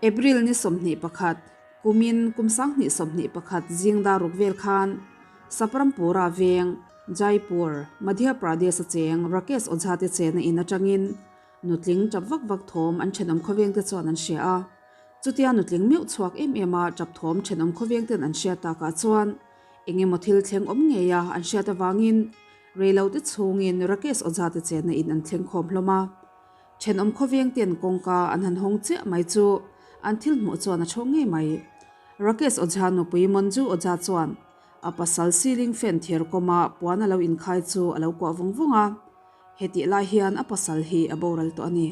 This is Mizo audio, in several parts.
April ni 21, kumin kum 2021 zing dar ruk vel khan Saprampura veng, Jaipur, Madhya Pradesh-a cheng Rakesh Ojha te chena in atangin nutling tap vak vak thawm an thenawm khawveng te chuan an hria a. Chutia nutling meuh chhuak em em a tap thawm thenawm khawveng ten an hria takah chuan eng emaw thil thleng awm ngei a an hriat avangin reilo te chhungin Rakesh Ojha te chena in an thleng khawm hlawm a. Thenawm khawveng ten kawngka an han hawng chiah mai chu an thil hmuh chuan a chhawng ngei mai. Rakesh Ojha nupui Manju Ojha chuan a pasal ceiling fan thir kawma puan a lo inkhai chu a lo kuah vawng vawng a, hetih lai hian a pasal hi a boral tawh a ni.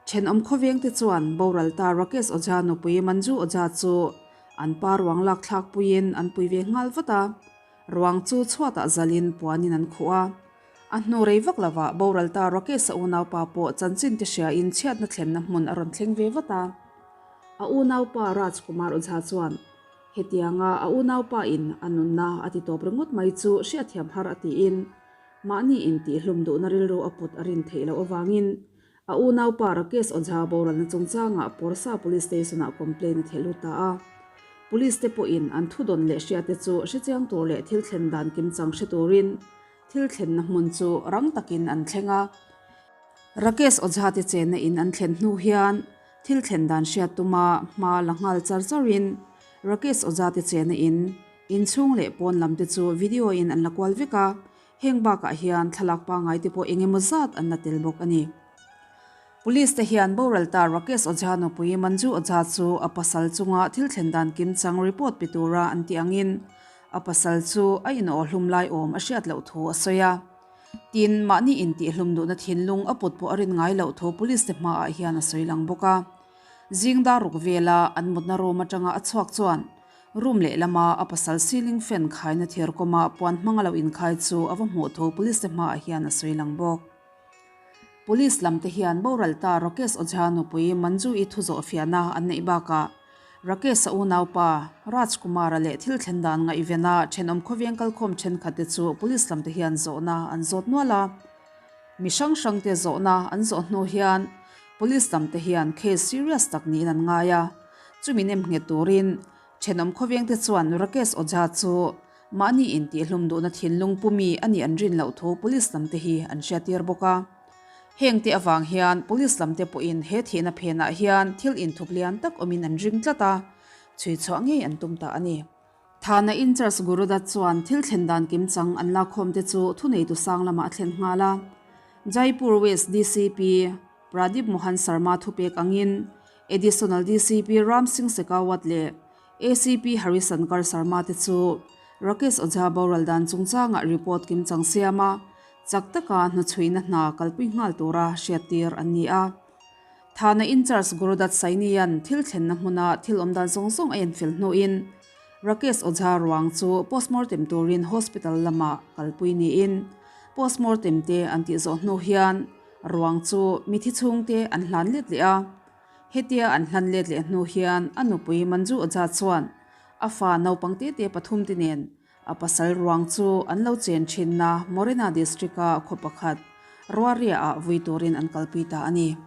Thenawm khawveng te chuan boral ta Rakesh Ojha nupui Manju Ojha chu an pa ruang lak thlak puiin an pui ve nghal vat a, ruang chu chhuatah zalin puanin an khuh a. A hnu rei vak lovah boral ta Rakesh-a unaupa pawh chanchin te hriain chhiatna thlenna hmun a rawn thleng ve vat a. A unaupa Raj Kumar Ojha chuan hetianga a unaupa in a nunna a ti tawp ringawt mai chu hriatthiam har a tiin mahni intihhlum duhna rilru a put a rin theih loh avangin a unaupa Rakesh Ojha boralna chungchangah Porsa Police Station-ah complaint a theh lut ta a. Police te pawhin an thudawn leh hriate chu hrechiang tur leh thil thlen dan kimchang hre turin Thil thlenna hmun chu rang takin an thleng a. Rakesh Ojha te chenna in an thlen hnu hian thil thlen dan hriat tuma hma la nghal char charin Rakesh Ojha te chenna in inchhung leh pawn lam te chu video in an la kual vek a, heng bakah hian thlalak pangngai te pawh eng emaw zat an la tel bawk a ni. Police te hian boral ta Rakesh Ojha nupui Manju Ojha chu a pasal chunga thil thlen dan kimchang report pe tura an tih angin A pasal chu a inawhhlum lai awm a hriat loh thu a sawi a. Tin, mahni intihhlum duhna thinlung a put pawh a rin ngai loh thu police te hmaah hian a sawi lang bawk a. Zing dar ruk vela an mutna room atanga a chhuak chuan room lehlama a pasal ceiling fan khaina thir kawma puan hmang a lo inkhai chu a va hmuh thu police te hmaah hian a sawi lang bawk. Police lam te hian boral ta Rakesh Ojha nupui Manju-i thu zawh fiahna an neih bakah Rakesh-a unaupa, Raj Kumar-a leh thil thlen dan ngaihvena thenawm khawveng kalkhawm thenkhatte chu police lamte hian zawhna an zawt nual a. Mi hrang hrangte zawhna an zawh hnu hian police lamte hian case serious tak niin an ngai a. Chumi nem nghet turin thenawm khawvengte chuan Rakesh Ojha chu mahni intihhlum duhna thinlung pumi a nih an rin loh thu police lamte hi an hriattir bawk a. Heng te avang hian Police lam te pawhin he thihna phenah hian thil inthup lian tak awmin an ring tlat a, chhui chhuah ngei an tum ta a ni. Thana in-charge Gurudutt chuan thil thlen dan kimchang an lakkhawm te chu thuneitu sang lamah a thlen nghal a. Jaipur West DCP Pradeep Mohan Sharma thupek angin Additional DCP Ram Singh Shekhawat leh ACP Harishankar Sharma te chu Rakesh Ojha boral dan chungchangah report kimchang siam a, Chak taka hnuchhuihna hna kalpui nghal tura hriattir an ni a. Thana in-charge Gurudutt Saini-a'n thil thlenna hmuna thil awm dan zawng zawng a enfel hnuin Rakesh Ojha ruang chu postmortem turin hospital lamah kalpui niin postmortem te an tih zawh hnu hian ruang chu mithi chhungte an hlan let leh a. Hetia an hlan let leh hnu hian a nupui Manju Ojha chuan a fa naupang tete pathum te nen A pasal ruang chu an lo chen thinna Morena District-a khaw pakhat Ruaria-ah vui turin an kalpui ta a ni.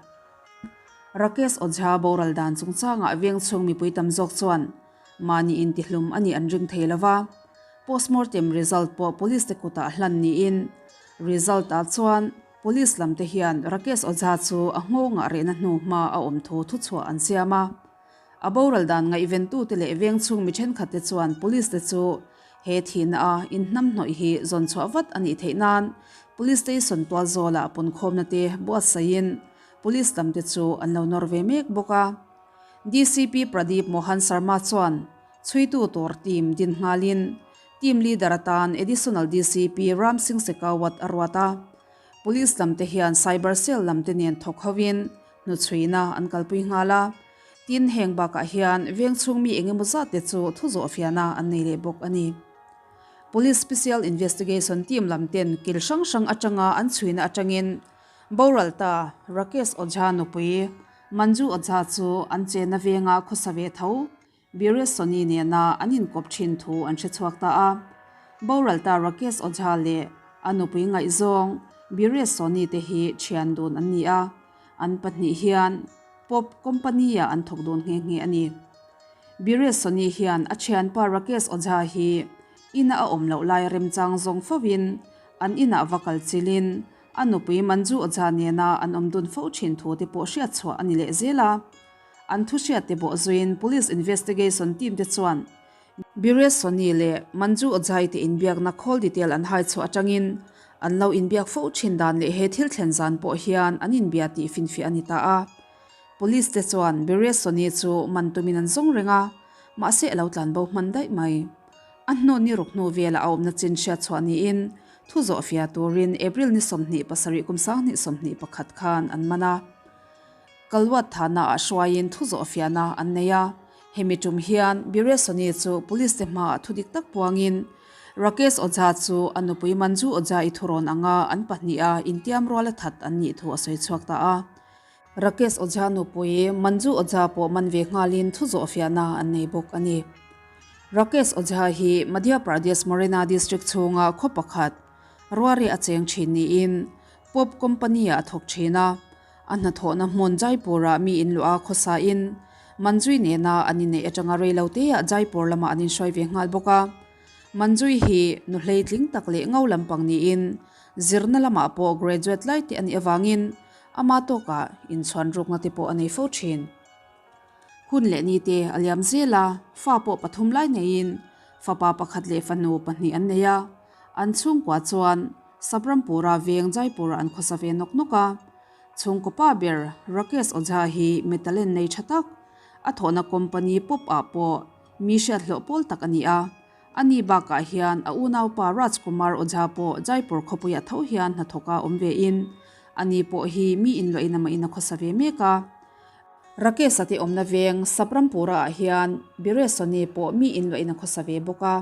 Rakesh Ojha boral dan chungchangah veng chhung mipui tam zawk chuan mahni intihlum a nih an ring thei lo va, postmortem result pawh police te kutah hlan niin result-ah chuan police lam te hian Rakesh Ojha chu a nghawngah rehna hnu hma a awm thu thuchhuah an siam a. A boral dan ngaihventute leh veng chhung mi thenkhatte chuan police te chu he thihna a inhnamhnawih hi zawn chhuah vat a nih theih nan police station tual zawlah punkhawmna te buatsaihin police lam te chu an lo nawr ve mek bawk a. DCP Pradeep Mohan Sharma chuan chhuitu tur team din nghalin team leader atan Additional DCP Ram Singh Shekhawat a ruat a. Police lam te hian cyber cell lam te nen thawk hovin Hnuchhuihna an kalpui nghal a, tin heng bakah hian veng chhung mi eng emaw zat te chu thu zawh fiahna an nei leh bawk a ni. Police Special Investigation Team lam ten kil hrang hrang atanga an chhuihna atangin boral ta Rakesh Ojha nupui Manju Ojha chu an chenna venga khawsa ve tho Biresh Soni nena an inkawp thin thu an hre chhuak ta a. Boral ta Rakesh Ojha leh a nupui ngaihzawng Biresh Soni te hi thian dun an ni a, an pahnih hian Pop Company-ah an thawk dawn nghe nghe a ni. Biresh Soni hian a thianpa Rakesh Ojha hi ina a awm loh lai remchang zawng fovin an inah va kal chilin a nupui Manju Ojha nena an awm dun fo thin thu te pawh hriat chhuah a ni leh zel a. An thu hriat te bawh zuiin Police Investigation Team te chuan Biresh Soni leh Manju Ojha-i te inbiakna call detail an hai chhuah atangin an lo inbiak fo thin dan leh he thil thlen zan pawh hian an inbia tih finfiah a ni ta a. Police te chuan Biresh Soni chu man tumin an zawng reng a, mahse a lo tlan bo hman daih mai. A hnu ni ruk hnu velah a awmna chin hriat chhuah niin thu zawh fia turin April ni 27 kum 2021 khan an man a. Kalwat thana ah hruaiin thu zawh fiahna an nei a, hemi tum hian Biresh Soni chu police te hmaah thu dik tak puangin Rakesh Ojha chu a nupui Manju Ojha-i thurawn anga an pahniha intiam ruala that an nih thu a sawi chhuak ta a. Rakesh Ojha nupui Manju Ojha pawh man ve nghalin thu zawh fiahna an nei bawk a ni. Rakesh Ojha hi Madhya Pradesh Morena district chhunga khaw pakhat Ruari a cheng thin niin Pop company-ah a thawk thin a. A hnathawhna hmun Jaipur-ah mi inluah a khawsain Manjui nena an inneih atanga reiloteah Jaipur lamah an inhruai ve nghal bawk a. Manjui hi nu hleitling tak leh ngo lampang niin zirna lamah pawh graduate lai te a nih avangin ama tawkah inchhuan rukna te pawh a nei fo thin. Hun leh ni te a liam zel a, fa pawh pathum lai neiin fapa pakhat leh fanu pahnih an nei a, an chhungkua chuan Sabrampura veng Jaipur-ah an khawsa ve nawk nawk a. Chhungkaw pa ber Rakesh Ojha hi mi talent nei tha tak, a thawhna company pawp ah pawh mi hriat hlawh pawl tak a ni a. Ani bakah hian a unaupa Raj Kumar Ojha pawh Jaipur khawpuiah tho hian hnathawk a awm vein ani pawh hi mi inluahin amahin a khawsa ve mek a. Rakesh-a te awmna veng Sabrampura-ah hian Biresh Soni pawh mi inluahin a khawsa ve bawk a.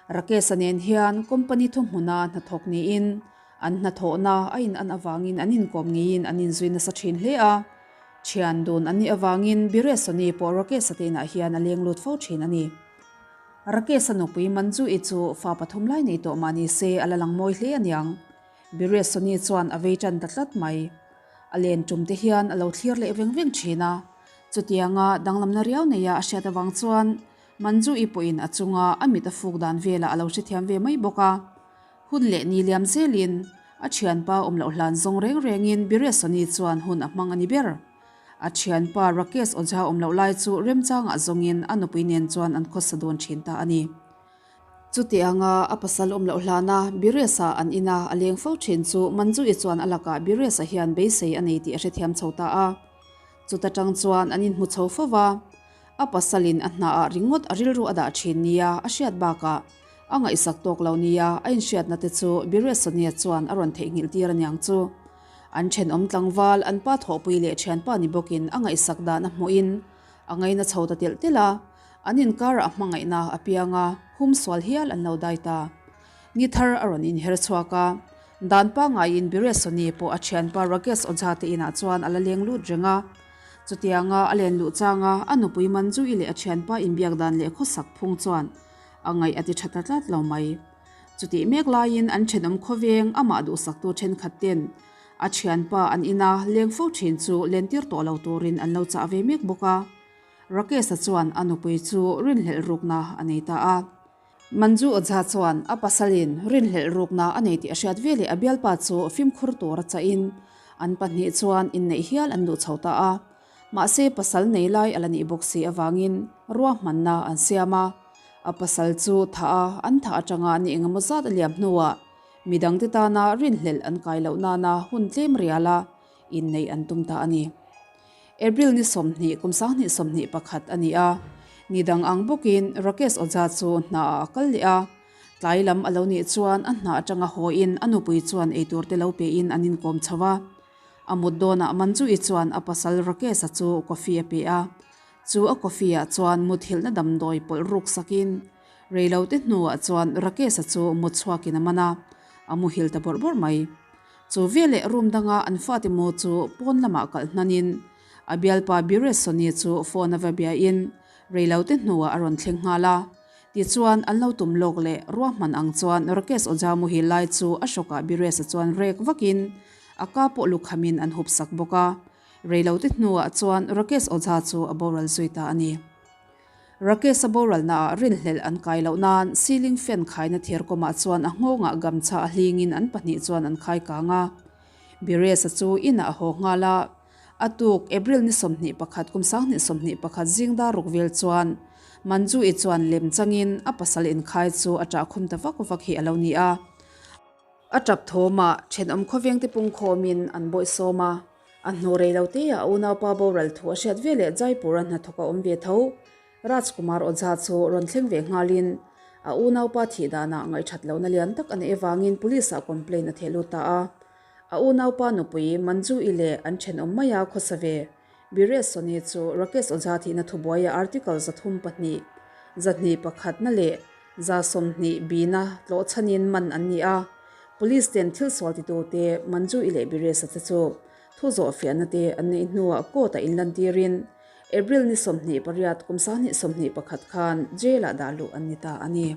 Rakesh-a nen hian company thuhmuna hnathawk niin an hnathawhna a in an avangin an inkawm ngeiin an inzui nasa thin hle a. Thian dun an nih avangin Biresh Soni pawh Rakesh-a te inah hian a leng lut fo thin a ni. Rakesh-a nupui Manju-i chu fa pathum lai nei tawh mah ni se a la lang mawi hle aniang. Biresh Soni chuan a vei tan ta tlat mai. A len tum te hian a lo thlir leh veng veng thin a. Chutianga danglamna riau neia a hriat avang chuan Manju-i pawhin a chunga a mit a fuk dan velah a lo hrethiam ve mai bawk a. Hun leh ni liam zelin a thianpa awm loh hlan zawng reng rengin Biresh Soni chuan hun a hmang a ni ber. A thianpa Rakesh Ojha awm loh lai chu remchangah zawngin a nupui nen chuan an khawsa dawn thin ta a ni. Chuti anga a pasal awm loh hlana Biresh-a an ina a leng fo thin chu Manju-i chuan a lakah Biresh-a hian beisei a nei tih a hrethiam chho ta a. Chuta tang chuan an inhmu chho fo va, a pasalin a hnaah ringawt a rilru a dah thin nia a hriat bakah a ngaihsak tawk lo nia a inhriatna te chu Biresh Sonia chuan a rawn theihnghilh tir aniang chu. An thenawm tlangval, an pa thawhpui leh thianpa ni bawkin a ngaihsak dan a hmuhin a ngaina chho ta telh telh a, an inkarah a hmangaihna a piang a, hum sual hial an lo dai ta. Ni thar a rawn inher chhuak a, dan pangaiin Biresh Soni pawh a thianpa Rakesh Ojha te inah chuan a la leng lut reng a. Chutianga a len luh changa a nupui Manju-i leh a thianpa inbiak dan leh khawsak phung chuan a ngaih a ti tha ta tlat lo mai. Chutih mek laiin an thenawm khawveng amah duhsaktu thenkhat ten a thianpa an ina leng fo thin chu lentir tawh lo turin an lo chah ve mek bawk a. Rakesh-a chuan a nupui chu rinhlelh rukna a nei ta a. Manju Ojha chuan a pasalin rinhlelh rukna a nei tih a hriat veleh a bialpa chu fimkhur tur a chahin an pahnih chuan inneih hial an duh chho ta a. Mahse pasal nei lai a la nih bawk si avangin ruahmanna an siam a. A pasal chu thah a, an thah atanga ni engemaw zat a liam hnuah midangte tana rinhlelh an kai loh nana hun tlem riala inneih an tum ta a ni. April ni 20 kum 2021 a ni a, ni dang ang bawkin Rakesh Ojha chu hnaah a kal leh a, tlai lam a lo nih chuan a hna atanga hawiin a nupui chuan eitur te lo pein an inkawm chho a. A mut dawnah Manju-i chuan a pasal Rakesh-a chu coffee a pe a, Chu a coffee ah chuan muthilhna damdawi pawlh ruk sakin reilote hnuah chuan Rakesh-a chu mut chhuakin a man a, a muhil ta bawrh bawrh mai. Chu veleh room danga an fate mu chu pawn lamah kalh hnanin a bialpa Biresh Soni chu phone a va biain reilote hnuah a rawn thleng nghal a. Tichuan an lo tum lawk leh ruahman ang chuan Rakesh Ojha muhil lai chu a hrawkah Biresh-a chuan rek vakin a ka pawh lukhamin an hup sak bawk a. Reilote hnuah chuan Rakesh Ojha chu a boral zui ta a ni. Rakesh-a boralnaah rinhlelh an kai loh nan ceiling fan khaina thir kawmah chuan a nghawngah gamchha a hlingin an pahnih chuan an khai kang a. Biresh-a chu inah a haw nghal a, a tuk April ni 21 kum 2021 zing dar ruk vel chuan Manju-i chuan lem changin a pasal inkhai chu a ṭah khum ta vak vak hi a lo ni a. A ṭap thawmah ṭhenawm khawvengte pungkhawmin an bawihsawm a, a hnu rei lo teah a unaupa boral thu a hriat veleh Jaipur-a hnathawk a awm ve tho. Rajkumar Ojha chu rawn thleng ve nghalin a unaupa thih danah ngaihṭhat lohna lian tak a neih avangin police-ah complaint a theh lut ta a. A unaupa nupui Manju-i leh an ṭhenawm maia khawsa ve Biresh Soni chu Rakesh Ojha thihna thubuaia article 32, 201 na leh 20 bina tlawh chhanin man an ni a. Police ten thil sual titute Manju-i leh Biresh-a te chu thu zawh fiahna te an neih hnuah court-ah inlantirin April ni 28 kum 2021 khan jail-ah dah luh an ni ta a ni.